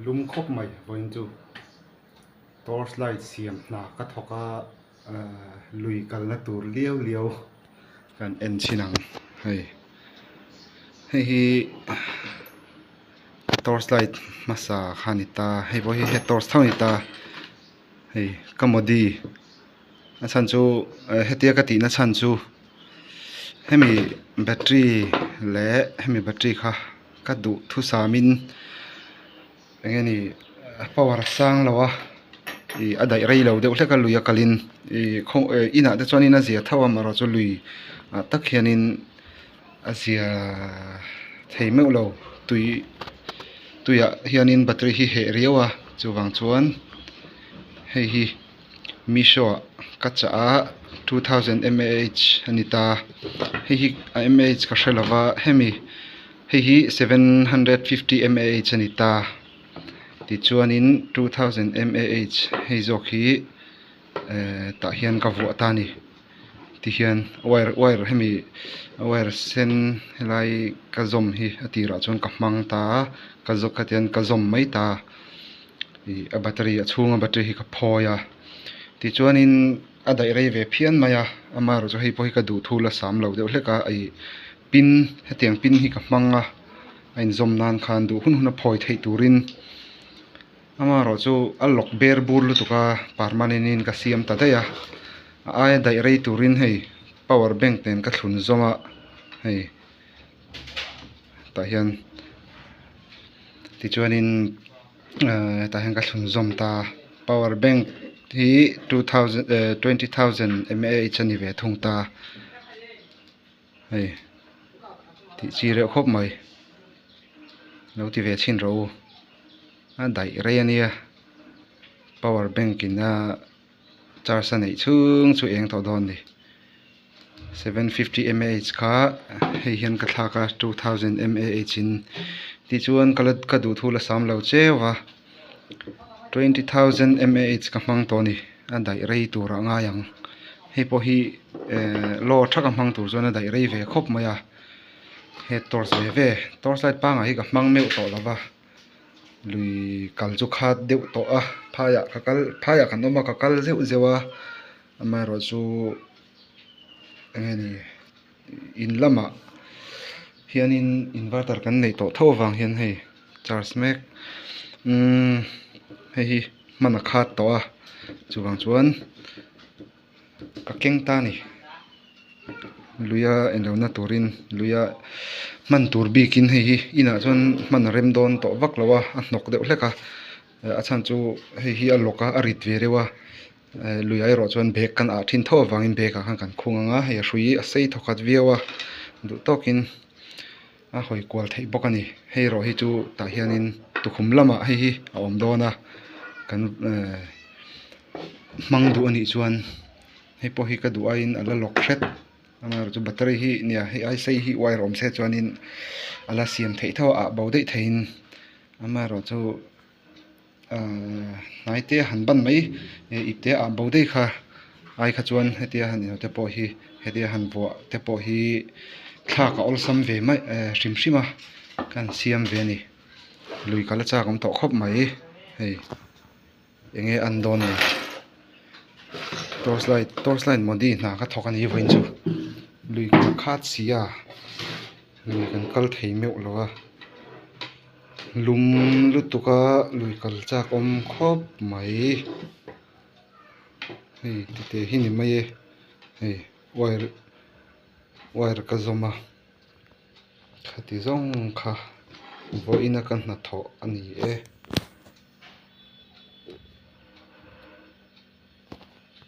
Lum khawp mai vawiin chu torch light siam hna ka thawk a lui kalna tur liau liau kan en chhin ang hei hei hi torch light hmasa kha a ni ta hei pawh hi he torch tho a ni ta hei ka modi a chhan chu hetia ka tihna chhan chu hemi battery leh hemi battery kha ka duh thusamin eng nge ni power a sang lo a ih a daih rei lo deuh hlek a lui a kalin ih khaw inah te chuanin a zia tho a amaherawhchu lui ah tak hianin a zia thei meuh lo tui tuiah hianin battery hi heh riau a chuvang chuan hei hi Meesho ah ka chah a 2000 mAh a ni ta hei hi a mAh ka hre lo va hemi hei hi 750 mAh a ni ta tichuanin 2000 mAh hei zawk hi eh tah hian ka vuah ta a ni tihian wire wire hemi wire sen helai ka zawm hi a tirah chuan ka hmang ta a ka zawk khatian ka zawm mai ta. Ih a battery a chhunga battery hi ka phawi a tichuanin a daih rei ve phian mai a amaherawhchu hei pawh hi ka duh thu la sam lo deuh hlek a ih pin hetiang pin hi ka hmang a a inzawm nan khan duh hun hun a phawi theih turin amaherawhchu a lawk ber bur lutuk a permanent in ka siam ta daih a a aia daih rei turin hei power bank nen ka thlun zawm a hei tah hian tichuanin ahh tah hian ka thlun zawm ta power bank hi 2000 eh 20000 mAh a ni ve thung ta hei tih chi reuh khawp mai lo ti ve chhin rawh u a daih rei a nia power bank in a charge a neih chhung chu eng tawh dawn a ni. 750 mAh kha hei hian ka thlak a 2000 mAh in tichuan ka la ka duh thu la sam lo cheu a 20000 mAh ka hmang tawh a ni a daih rei tur ah ngai ang hei pawh hi eh law tha ka hmang tur chuan a daih rei ve khawp mai a he torch ve ve torch light pangngai hi ka hmang meuh tawh lo va lui kal chu khat deuh tawh a phaiah ka kal phaiah kan awm a ka kal zeuh zeuh a. Amaherawhchu eng nge ni in lamah hianin inverter kan neih tawh tho avang hian hei charge mek umm hei hi hman a khat tawh a chuvang chuan ka keng ta a ni luia enlona turin luia hman tur bikin hei hi inah chuan hman a rem dawn tawh vak lo a a hnawk deuh hlek a a chhan chu hei hi a lawk a a rit ve deuh a. Lui ah erawh chuan bag kan ah thin tho avangin bag ah khan kan khung ang a hei a hrui a sei thawkhat viau a duh tawkin a hawi kual theih bawk a ni hei erawh hi chu tah hianin tukhum lamah hei hi a awm dawn a kan ehh hmang duh a nih chuan hei pawh hi ka duh aiin a la lawk hret amaherawh chu battery hi nia hei ai sei hi wire awm se chuanin a la siam theih tho a ah bo daih theihin amaherawh chu. Ahh hnai te han ban mai ip te ah bo daih kha ai kha chuan hetia han inawh te pawh hi hetia han vuah te pawh hi thlak a awlsam ve mai eh hrim hrim a kan siam ve a ni lui kal a chak awm tawh khawp mai hei eng nge an dawn ni torch light torch light modi hna ka thawk a ni vawiin chu lui kal khat si a lui kan kal thei meuh lo a. Lum lutuk a lui kal chak awm khawp mai hei tite hi ni mai e hei wire wire ka zawm a khati zawng kha vawiin a ka hnathawh a ni e.